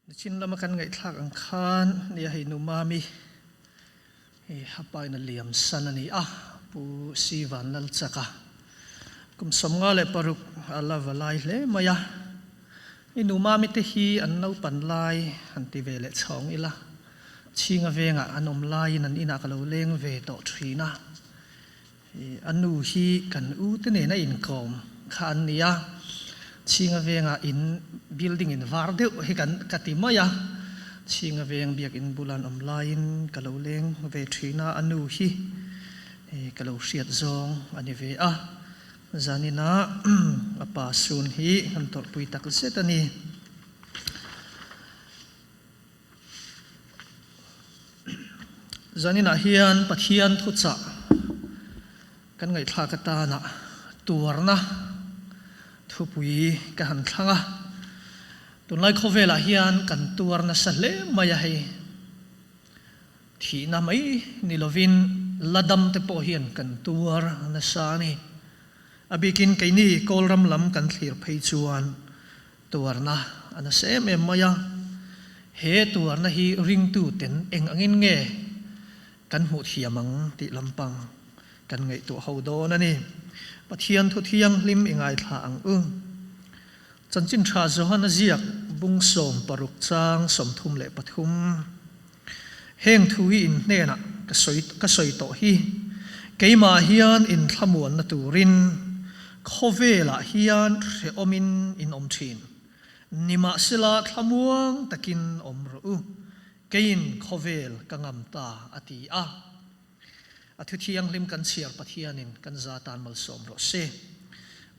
Nichin lama kan ngaihthlak ang khan nia hei nu Mami hi a pa in a liam san a ni a, Pu Si Vanlalchaka kum 56 a la va lai hle mai a. Hei nu Mami te hi an naupan lai han ti ve leh chhawng ila, chhinga vengah an awm laiin an inah ka lo leng ve tawh thin a. A nu hi kan u te nena inkawm kha an ni a, Chhinga vengah in building in var deuh hi kan ka ti mai a, Chhinga veng biakinn bula an awm laiin ka lo leng ve thin a, a nu hi ka lo hriat zawng a ni ve a, zanina a pa sun hi kan tawrhpui tak zet a ni. Zaninah hian Pathian thuchah kan ngaihthlak atana tuarna thupui ka han thlang a. Tunlai khawvelah hian kan tuar nasa hle mai a hei. Thihna mai ni lovin la dam te pawh hian kan tuar nasa a ni. A bikin keini Kawlram lam kan thlir phei chuan Tuarna a nasa em em mai a, he tuarna hi ringtu ten eng angin nge kan hmuh thiam ang tih lampang kan ngaihtuah ho dawn a ni. Pathian thu thianghlim i ngaithla ang u. Chanchin Tha Johana ziak bung 16 chang 33. Heng thu hi in hnenah ka sawi ka sawi tawh hi, keimah hian in thlamuanna turin khawvelah hian hrehawmin in awm thin. Nimahsela thlamuang takin awm rawh u, keiin khawvel ka ngam ta, a ti a. A thu thianghlim kan chhiar Pathianin kan za tan malsawm rawh se.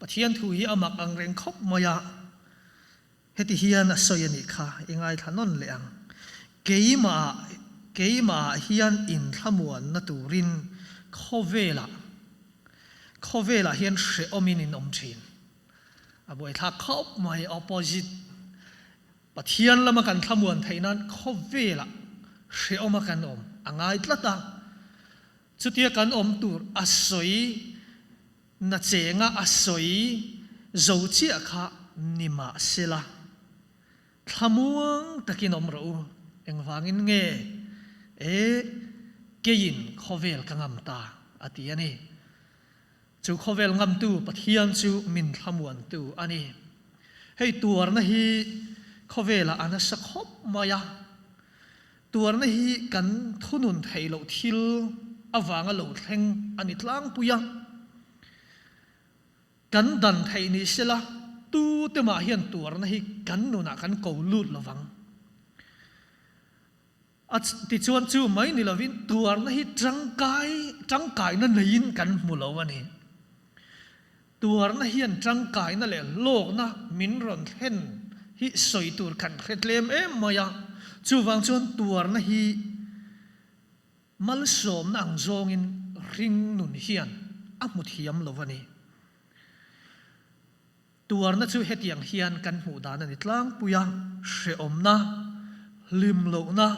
Pathian thu hi a mak ang reng khawp mai a. Heti hian a sawi a nih kha, i ngaithla nawn leh ang. Keimah, keimahah hian inthlamuanna turin khawvelah, khawvelah hian hrehawmin in awm thin. A buaithlak khawp mai, opposite. Pathian lama kan thlamuan theih nan khawvelah hrehawma kan awm a ngai tlat a. Chutia kan awm tur a sawi na chenga a sawi zo chiah kha ni mah sela, thlamuang takin awm rawh u, engvangin nge e keiin khawvel ka ngam ta a ti a ni. Chu khawvel ngamtu Pathian chu min thlamuantu a ni. Hei tuarna hi khawvelah a nasa khawp mai a. Tuarna hi kan thunun theih loh thil avanga lo thleng a ni tlangpui a. Kan dan theih ni sela tute mah hian tuarna hi kan nunah kan ko lut lovang. A tichuan chu mai ni lovin tuarna hi tangkai tangkaina neiin kan hmu lo a ni. Tuarna hian tangkaina leh hlawkna min rawn thlen hi sawi tur kan hre tlem em mai a, chuvang chuan tuarna hi malsawmna ang zawngin hring nun hian a hmu thiam lo a ni. Tuarna chu hetiang hian kan hmuh dan a ni tlangpui a, hrehawmna, hlimlohna,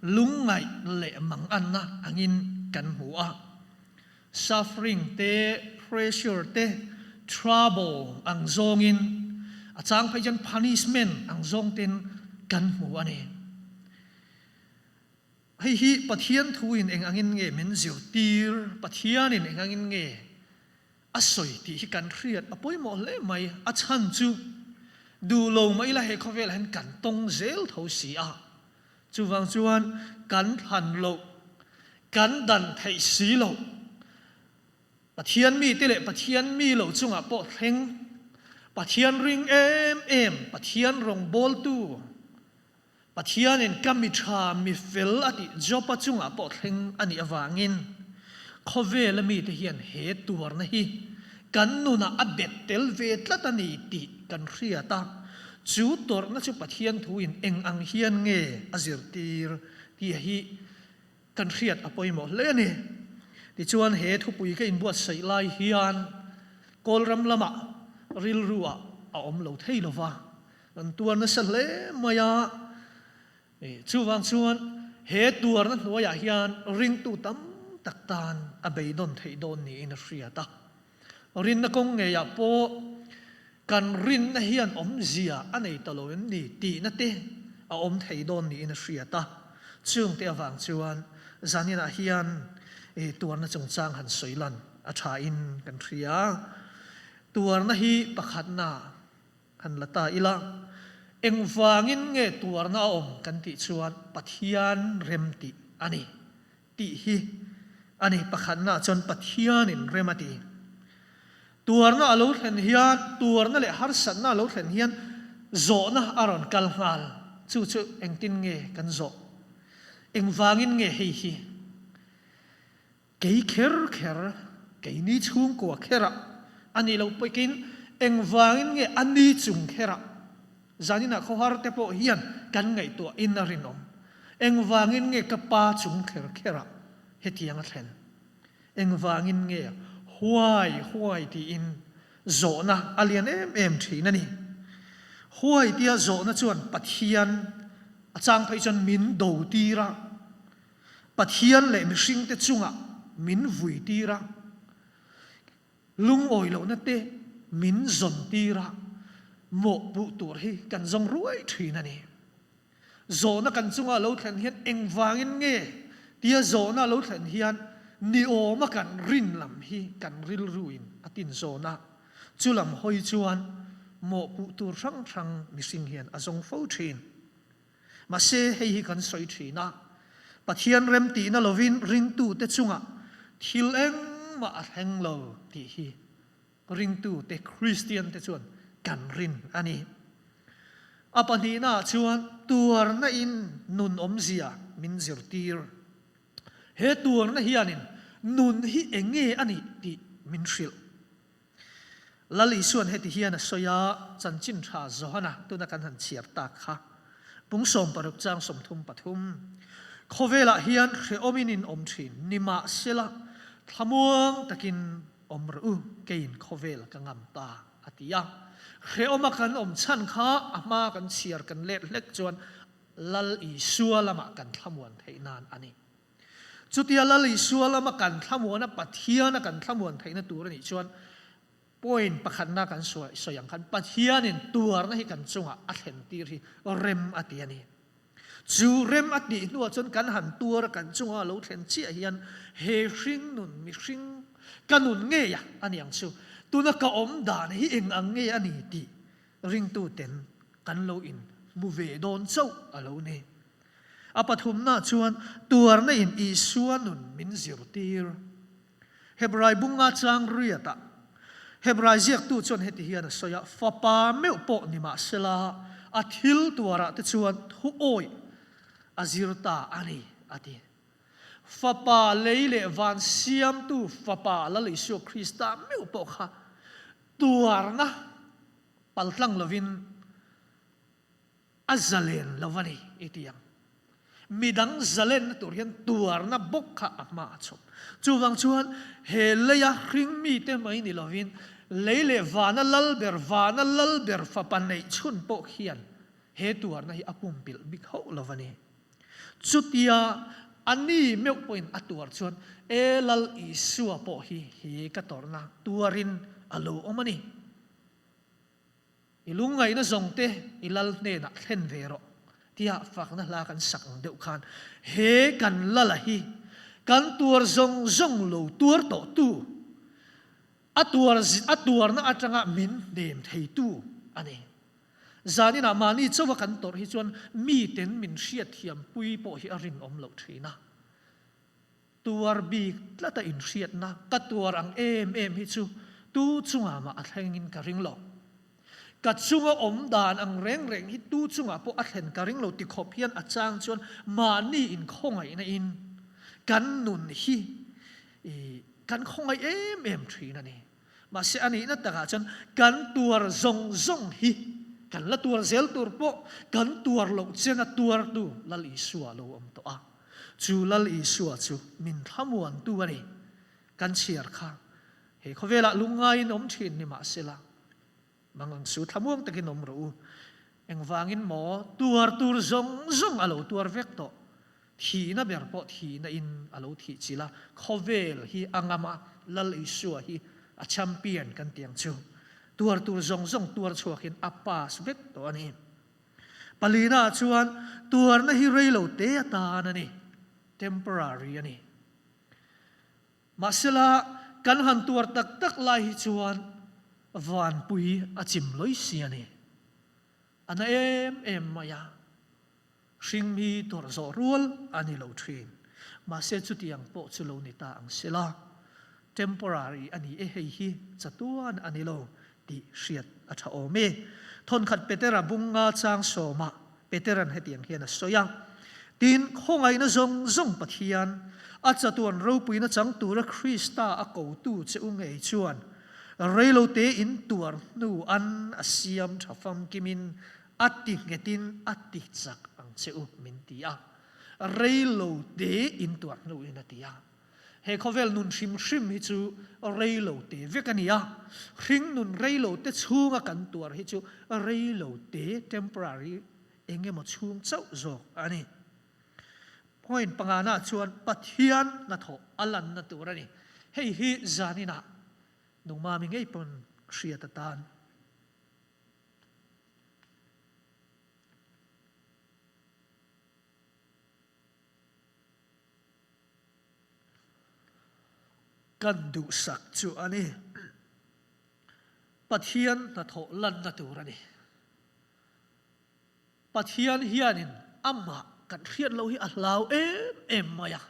lungngaih leh manganna angin kan hmu a. Suffering te, pressure te, trouble ang zawngin, a chang phei chuan punishment ang zawng ten kan hmu a ni. Hei hi Pathian thuin eng angin nge min zirtir, Pathianin eng angin nge a sawi tih hi kan hriat a pawimawh hle mai. A chhan chu duh lo mah ila he khawvelah hian kan tawng zel tho si a. Chuvang chuan kan thlan loh, kan dan theih si loh, Pathian mite leh Pathian mi lo chungah pawh thleng, Pathian ring em em, Pathian rawngbawltu, Pathianin ka mi tha, mi fel a tih Job-a chungah pawh thleng a nih avangin khawvela mite hian he tuarna hi kan nunah a bet tel ve tlat a ni tih kan hriat a. Chu tawrhna chu Pathian thuin eng ang hian nge a zirtir tih hi kan hriat a pawimawh hle a ni. Tichuan he thupui ka inbuatsaih lai hian Kawlram lamah rilru ah a awm lo thei lo va, kan tuar nasa hle mai a. Chuvang chuan he tuarna hnuaiah hian ringtu tam tak tan a beidawn theih dawn niin a hriat a. Rinna kawng ngeiah pawh kan rinna hian awmzia a nei ta lo em ni tihna te, a awm thei dawn niin a hriat a. Chungte avang chuan zaninah hian tuarna chungchang han sawi lan a thain kan hria. Tuarna hi pakhatna han la ta ila, engvangin nge tuarna a awm kan tih chuan Pathian rem tih a ni tih hi a ni. Pakhatna chuan Pathianin rem a ti. Tuarna a lo thlen hian, tuarna leh harsatna a lo thlen hian zawhna a rawn kal nghal. Chu chu engtin nge kan zawh? Engvangin nge hei hi? Kei kher kher, keini chhungkua kherah a nih loh pawhin engvangin nge a ni chung kherah? Zaninah khawhar te pawh hian kan ngaihtuahin a rinawm. Engvangin nge ka pa chung kher kherah hetiang a thlen? Engvangin nge huai huai tiin zawhna a lian em em thin a ni. Huai tia zawhna chuan Pathian a chang phei chuan min do tir a, Pathian leh mihringte chungah min vui tir a, lungawi lohna te min zawn tir a, mawhpuh tur hi kan zawng ruai thin a ni. Zawhna kan chunga a lo thlen hian engvangin nge tia zawhna a lo thlen hian niawma kan rin lam hi kan rilruin a tin zawn a, chu lam hawi chuan mawhpuh tur hrang hrang mihring hian a zawng fo thin. Mahse, hei hi kan sawi thin a, Pathian remtihna lovin ringtute chungah thil engmah a thleng lo tih hi Ringtute Kristiante chuan kan rin a ni. A pahnihnaah chuan tuarna in nun awmzia min zirtir. He tuarna hianin nun hi eng nge a nih tih min hrilh. Lal Isua'n heti hian a sawi a, Chanchin tha Johana tuna kan han chhiar tak kha, pung 60 chang 33, Khawvelah hian hrehawmin in awm thin, nimahsela thlamuang takin Awm rawh u, keiin khawvel ka ngam ta, a ti a. Hrehawma kan awm chhan kha a hma kan chhiar kan let hlek chuan Lal Isua lamah kan thlamuan theih nan a ni. Chutia Lal Isua lama kan thlamuan a, Pathiana kan thlamuan theihna tur a nih chuan point pakhatna kan sawi ang khan Pathianin tuarna hi kan chungah a thlen tir hi rem a ti a ni. Chu rem a tih hnuah chuan kan han tuar a, kan chunga a lo thlen chiah hian he hring nun mihring ka nun ngei a a ni ang chu. Tuna ka awm dan hi eng ang nge a ni tih ringtuten kan lo in hmu ve dawn chauh a lo ni. A pathumna chuan tuarna in Isua nun min zirtir. Hebrai bunga chang riatah Hebrai ziaktu chuan heti hian a sawi a, Fapa meuh pawh ni mah sela, a thil tuarah te chuan thu awih a zir ta a ni, a ti. Fapa lei leh van siamtu Fapa Lal Isua Krista meuh pawh kha tuarna paltlang lovin A zalen lo a ni i ti ang. Midang zalenna tur hian tuarna bawk kha a hma a chhawp. Chuvang chuan he leia hring mite mai ni lovin lei leh vana lal ber, vana lal ber fapa neih chhun pawh khian he tuarna hi a pumpilh bik hauh lo a ni. Chutia a ni meuh pawhin a tuar chuan e Lal Isua pawh hi he ka tawrhna tuarin a lo awm a ni. I lungngaihna zawng te i lal hnenah thlen ve rawh tia fakna hla kan sak ang deuh khan he kan lala hi kan tuar zawng zawng lo tuar tawh tu, a tuar a tuarna atanga min hnem thei tu a ni. Zaninah mahni chauha kan tawrh hi chuan miten min hriatthiam pui pawh hi a rinawm loh thin a. Tuar bik tlata inhriatna ka tuar ang em em hi chu tu chungah mah a thlengin ka ring lo. Ka chunga awm dan ang reng reng hi tu chungah pawh a thlen ka ring lo ti khawp hian a chang chuan mahni inkhawngaihna in kan nun hi kan khawngaih em em thin a ni. Mahse a nihna takah chuan kan tuar zawng zawng hi kan la tuar zel tur pawh kan tuar loh chena tuartu Lal Isua lo awm tawh a. Chu Lal Isua chu min thlamuantu a ni. Kan chhiar kha he khawvelah lungngaiin awm thin ni mahsela, mangang su thlamuang takin awm rawh u. Engvangin maw tuar tur zawng zawng a lo tuar vek tawh. Thihna ber pawh thihna in a lo thih chilh a, khawvel hi a ngam a, Lal Isua hi a champion kan ti ang chu. Tuar tur zawng zawng tuar chhuakin a pass vek tawh a ni. Palina chuan tuarna hi reilo te atan a ni, temporary a ni. Mahsela kan han tuar tak tak lai hi chuan vanpui a chim lawih si a ni. A na em em mai a, hring mi tuarh zawh rual a ni lo thin. Mahse chutiang pawh chu lo ni ta ang sela, temporary a ni e hei hi chatuan a ni lo tih hriat a tha awm e. Thawnkhat Petera bunga chang sawmah Petera'n hetiang hian a sawi a, Tin, khawngaihna zawng zawng Pathian, a chatuan ropuina chang tura Krista a kotu che u ngei chuan reilote in tuar hnu an a siam tha famkimin a ti nghetin a ti chak ang che u, min ti a. Reilote in tuar hnuin a ti a. He khawvel nun hrim hrim hi chu reilote vek a ni a, hring nun reilote chhunga kan tuar hi chu reilote, temporary, eng emaw chhung chauh zawk a ni. Point pangana chuan Pathian hnathawh a lanna tur a ni. Hei hi zaninah nungmami ngei pawn hriat atan. Kan duhsak chu a ni. Pathian hnathawh lanna tur a ni. Pathian hianin amah kan hriat loh hi a hlau em em mai a.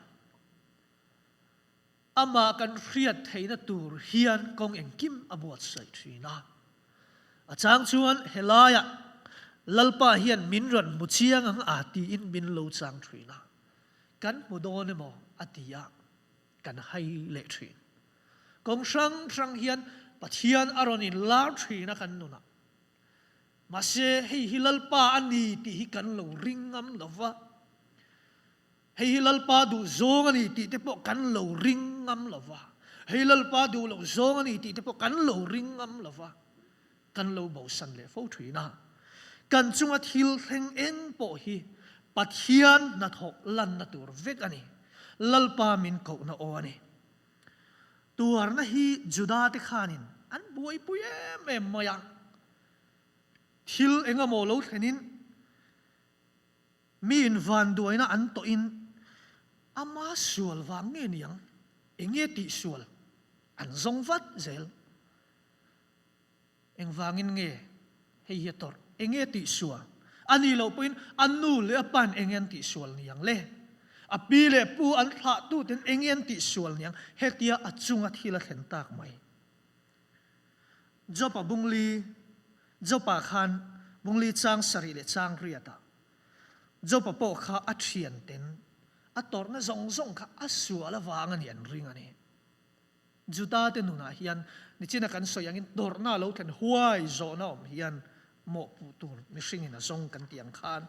Amah kan hriat theihna tur hian kawng engkim a buatsaih thin a. A chang chuan helaiah Lalpa hian min rawn hmu chiang ang a tiin min lo chang thin a. Kan hmu dawn emaw a ti a, kan hai leh thin. Kawng hrang hrang hian Pathian a rawn inlar thin a kan nunah. Mahse hei hi Lalpa a ni tih hi kan lo ring ngam lo va. Hei hi Lalpa duh zawng a ni tih te pawh kan lo ring ngam lo va. Hei Lalpa duh loh zawng a ni tih te pawh kan lo ring ngam lo va. Kan lo bosan leh fo thin a. Kan chunga thil thleng eng pawh hi Pathian hnathawk lanna tur vek a ni. Lalpa min kohna aw a ni. Tuarna hi Juda te khanin an buaipui em em mai a. Thil engemaw lo thlenin mi in vanduaina an tawhin ama sual vang nge niang enge tihsual an zawng vat zel. Engvangin nge hei hi a tawrh? Enge tihsual? A nih loh pawhin a nu leh a pa'n enge an tihsual niang le? A pi leh pu an thlahtuten enge an tihsual niang? Hetia a chunga thil a thlen tak mai. Job-a bungli, Job-ah khan bungli chang sarih leh chang riatah Job-a pawh kha a thianten a tawrhna zawng zawng kha a sual avang a nih an ring a ni. Juda te nunah hian nichina kan sawi angin dawrhna a lo thlen huai zawhna awm hian mawhpuh tur mihringin a zawng kan tih ang khan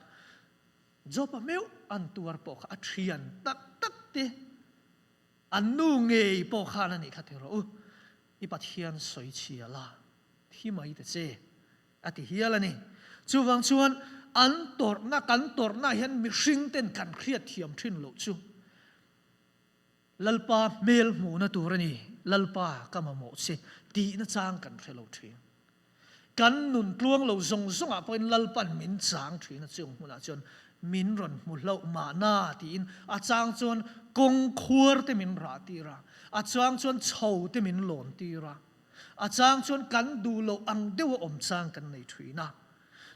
Job-a meuh an tuar pawh kha a thian tak tak te an nu ngei pawh khan a nih kha ti rawh u, i Pathian sawi chhia la thi mai ta che a ti hial a ni. Chuvang chuan an tawrhna kan tawrhna hian mihring ten kan hriatthiam thin loh chu Lalpa hmel hmuhna tur a ni, Lalpa ka mamawh che tihna chang kan hre lo thin. Kan nun tluang lo zawng zawngah pawhin Lalpa'n min chang thin a, chung hmunah chuan min rawn hmu hlauh mahna tiin a chang chuan kawng khuar te min rah tir a, a chang chuan chho te min lawn tir a, a chang chuan kan duh loh ang deuha awm chang kan nei thin a.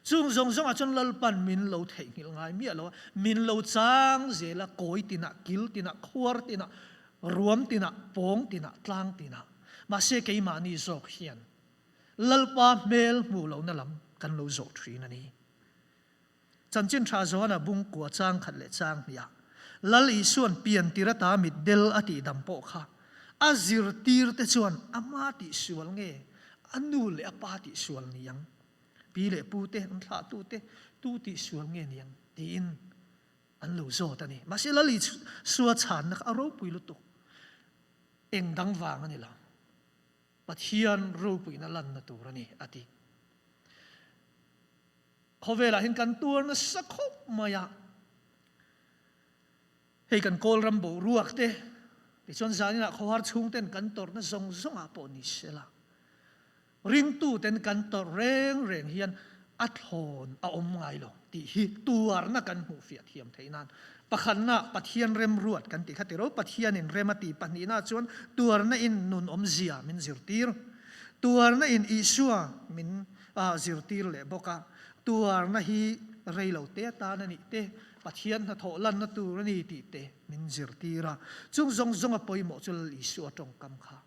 Chung zawng zawngah chuan Lalpan min lo theihnghilh ngai miah lo a, min lo chang zel a, kawi tinah, kil tinah, khuar tinah, ruam tinah, pawng tinah, tlang tinah. Mahse keimahni zawk hian Lalpa hmel hmuh lohna lam kan lo zawh thin a ni. Chanchin tha Johana bungkua chang khat leh chang hniah Lal Isua'n piantir ata mitdel a tihdam pawh kha a zirtirte chuan ama tihsual nge a nu leh a pa tihsual ni ang? Pi leh pu te, an thlah tu te, tu tih sual nge niang tiin an lo zawt a ni. Mahse Lal Isua chhanna kha a ropui lutuk. Eng dang vang a ni lo. Pathian ropuina lanna tur a ni a ti. Khawvelah hian kan tuar nasa khawp mai a. Hei kan Kawlram boruak te, tichuan zaninah khawhar chhungten kan tawrhna zawng zawngah pawh ni sela. Ringtuten kan tawrh reng reng hian A thlawn a awm ngai lo tih hi tuarna kan hmuh fiah thiam theih nan pakhatna Pathian remruat kan tih kha ti ro Pathianin rem a ti pahnihna chuan tuarna in nun awmzia min zirtir tuarna in Isua min zirtir leh bawk a tuarna hi rei lo te atan a nih te Pathian hnathawh lanna tur a ni tih te min zirtir a chung zawng zawng a pawimawh chu Lal Isua tawngkam kha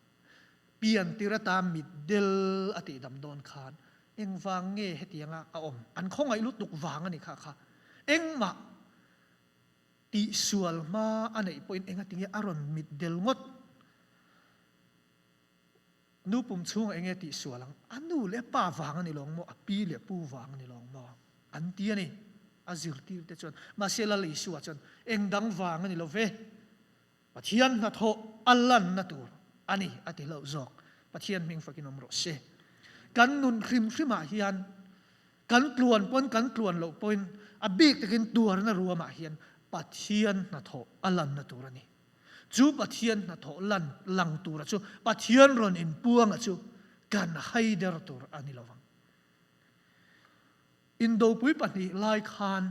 Pian tir ata mitdel a tihdam dawn khan engvang nge hetianga a awm? An khawngaih lutuk vang a ni kha kha. Engmah tihsual hma a neih pawhin engatinge a rawn mitdel ngawt? Nu pum chhungah enge tihsual ang? A nu leh a pa vang a ni lawng maw? A pi leh pu vang a ni lawng maw? An ti a ni. A zirtirte chuan. Mahse Lal Isua chuan engdang vang a ni lo ve. Pathian hnathawh a lanna tur a ni a ti hlauh zawk. Pathian hming fakin awm rawh se. Kan nun hrim hrimah hian kan tluan pawn kan tluan loh pawhin a bik takin tuarna ruamah hian Pathian hnathawh a lanna tur a ni. Chu Pathian hnathawh lan lang tura chu Pathian rawn inpuanga chu kan haider tur a ni lovang. Indopui pahnih lai khan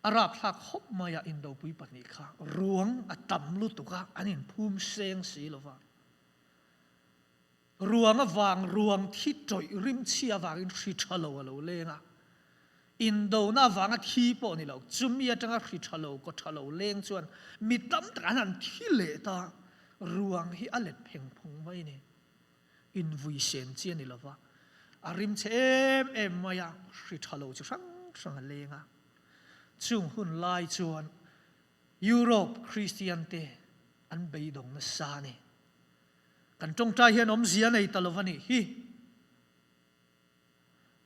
A rapthlak khawp mai a, indopui pahnih kha ruang a tam lutuk a, an inphum seng si lo va. Ruang avang, ruang thi tawih rimchhi avangin hri tha lo a lo leng a. Indona avanga thi pawh ni lo, chumi atanga hri tha lo, kaw tha lo leng chuan mi tam tak an han thi leh ta. Ruang hi a let pheng phung mai a ni. Invui sen chi a ni lo va, a rimchhe em em mai a, hri tha lo chi hrang hrang a leng a. Chung hun lai chuan Europe Kristian te an beidawng nasa a ni. Kan tawngtai hian awmzia nei ta lo va nih hi.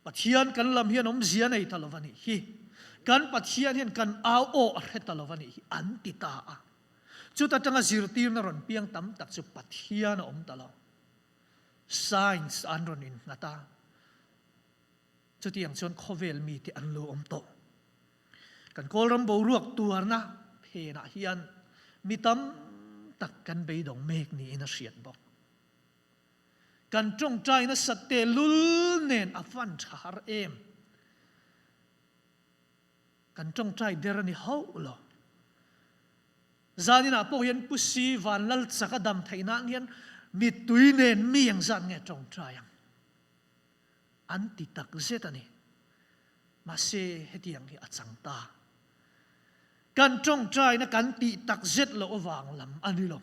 Pathian kan lam hian awmzia nei ta lo va nih hi. Kan Pathian hian kan au aw a hre ta lo va nih hi an ti ta a. Chuta tanga zirtirna rawn piang tam tak chu Pathian a awm ta lo. Science an rawn innghat a. Chutiang chuan khawvel mite an lo awm tawh. Kan Kawlram boruak tuarna phenah hian mi tam tak kan beidawng mek niin a hriat bawk. Kan tawngtai nasat tehlul nen a van tha har em? Kan tawngtai der a ni hauh lo. Zaninah pawh hian Pu Si Vanlal chak a dam theih nan hian mittui nen mi engzat nge tawngtai ang? An ti tak zet a ni. Mahse, hetiang hi a chang ta. Kan tawngtaina kan tih tak zet loh avang lam a ni lo.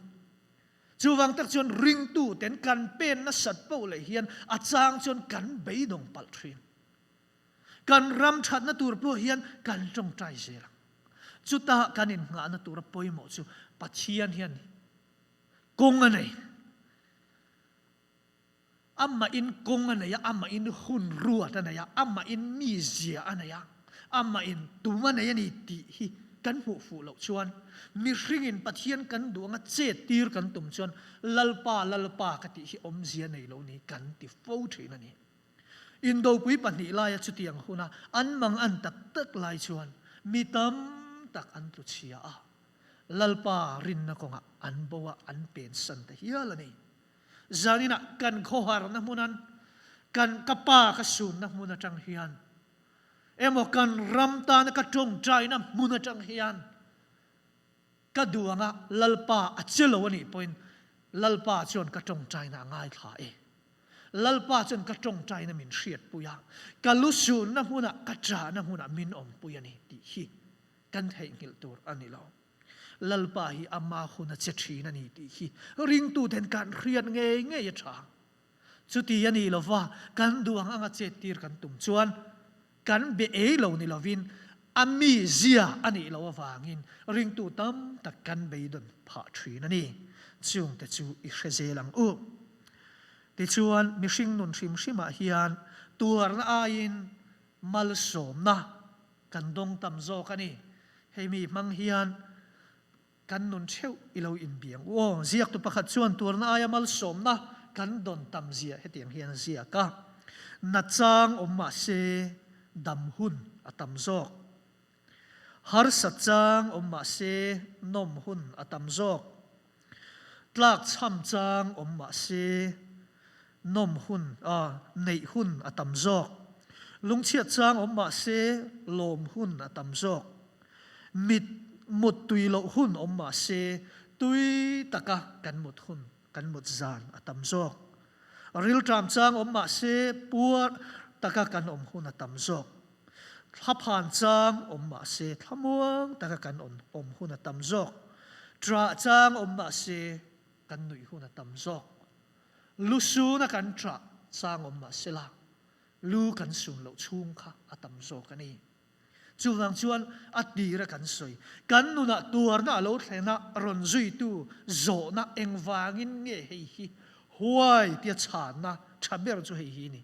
Chuvang tak chuan ringtu ten kan pen nasat poh leh hian a chang chuan kan beidawng palh thin. Kan ram thatna tur pawh hian kan tawngtai zel ang. Chuta kan innghahna tura pawimawh chu Pathian hian kawng a nei. Amahin kawng a nei a, amahin hun ruat a nei a, amahin mizia a nei a, amahin tum a nei a ni tih hi kan hmuh fuh loh chuan mihringin Pathian kan duh anga chet tir kan tum chuan Lalpa, Lalpa ka tih hi awmzia nei lo ni kan ti fo thin a ni. Indopui pahnih laia chutiang huna an mang an tak tak lai chuan mi tam tak an tlu chhia a, Lalpa rinna kawngah an bo a, an pensan ta hial a ni. Zaninah kan khawharna hmunan, kan ka pa ka sunna hmun atang hian, emaw kan ram tana ka tawngtaina hmun atang hian ka duh anga Lalpa a che lo a nih pawhin Lalpa chuan ka tawngtaina a ngaithla e. Lalpa chuan ka tawngtaina min hriatpui a, ka lu sunna hmunah ka chahna hmunah min awmpui a ni tih hi kan theihnghilh tur a ni lo. Lalpa hi ama hun a che thin a ni tih hi ringtuten kan hriat ngei ngei a tha. Chuti a ni lova kan duh ang anga chettir kan tum chuan kan be ei lo ni lovin a mi zia a nih loh avangin ringtu tam tak kan beidawn phah thin a ni. Chungte chu i hre zel ang u. Tichuan mihring nun hrim hrimah hian tuarna aiin malsawmna Kan dawng tam zawk a ni. Hei mi hmang hian kan nun theuh i lo inbiang u aw. Ziaktu pakhat chuan tuarna aia malsawmna kan dawn tam zia hetiang hian a ziak a, Na chang awm mah se dam hun a tam zawk. Harsa chang awm mah se nawm hun a tam zawk. Tlakchham chang awm mah se. Nawm hun a neih hun a tam zawk. Lungchhiat chang awm mah se lawm hun a tam zawk. Mit mut tui loh hun awm mah se tui taka kan mut hun kan mut zan a tam zawk. Rilṭam chang awm mah se puar taka kan awm hun a tam zawk. Thlaphan chang awm mah se thlamuang taka kan awm hun a tam zawk. Ṭah chang awm mah se kan nuih hun a tam zawk. Lu suna kan ṭah chang awm mah sela lu kan sun loh chhung kha a tam zawk a ni. Chuvang chuan a tira kan sawi, kan nunah tuarna a lo thlen a, rawn zuitu zawhna engvangin nge hei hi huai tia chhanna tha ber chu hei hi ni.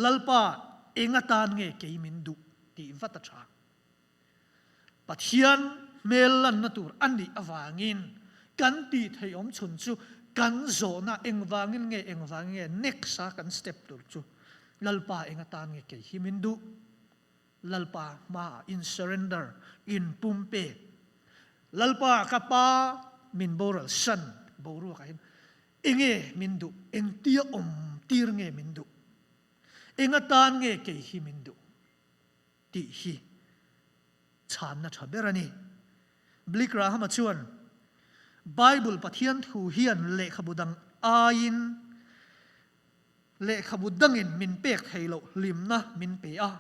Lalpa eng atan nge kei min duh tih vat a tha. Pathian hmel lanna tur a nih avangin kan tih theih awm chhun chu kan zawhna engvangin nge engvangin nge next a kan step tur chu Lalpa eng atan nge kei hi min duh Lalpa hmaah in surrender, in pumpek. Lalpa ka pa min boral san boruakah hian enge min duh, engtia awm tir nge min duh, eng atan nge kei hi min duh tih hi chhanna tha ber a ni. Billy Graham-a chuan Bible Pathian thu hian lehkhabu dang aiin Lehkhabu dangin min pek thei loh hlimna min pe a,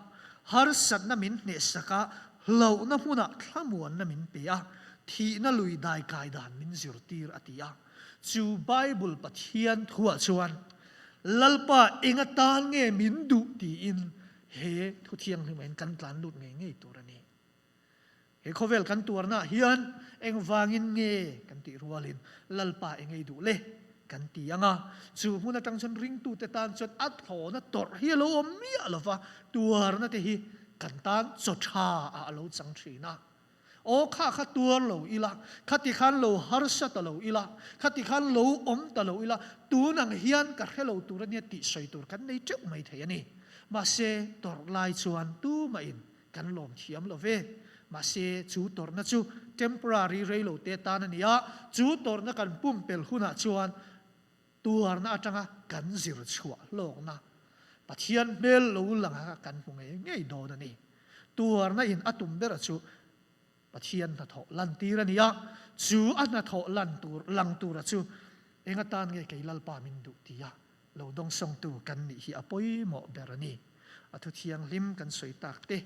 harsatna min hnehsak a, hlauhna hmunah thlamuanna min pe a, thihna lui daikai dan min zirtir a ti a. Chu Bible Pathian thuah chuan Lalpa eng atan nge min duh tiin he thu thianghlimah hian kan tlan lut ngei ngei tur a ni. He khawvel kan tuarnaah hian engvangin nge kan tih rualin Lalpa engei duh le kan ti ang a, chu hmun atang chuan ringtute tan chuan a thlawna tawrh hi a lo awm miah lo va, tuarna te hi kan tan chaw tha ah a lo chang thin a. Aw kha kha tuar lo ila, khati khan lo harsa ta lo ila, khati khan lo awm ta lo ila, tun ang hian ka hre lo tur ania tih sawi tur kan nei teuh mai thei a ni. Mahse tawrh lai chuan tumahin Kan lawm thiam lo ve. Mahse, chu tawrhna chu temporary rei lo te tan a ni a, chu tawrhna kan pumpelh hunah chuan tuarna atanga kan zir chhuah hlawkna Pathian hmel lo lang a kan hmu ngei ngei dawn a ni. Tuarna in a tum ber chu Pathian hnathawh lantir a ni a, chu a hnathawh lan tur lang tura chu eng atan nge kei Lalpa min duh tia lo dawngsawngtu kan nih hi a pawimawh ber a ni. A thu thianghlim kan sawi tak te,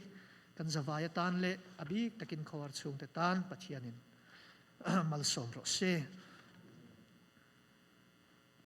kan zavai atan leh a bik takin khawar chhungte tan Pathianin malsawm rawh se.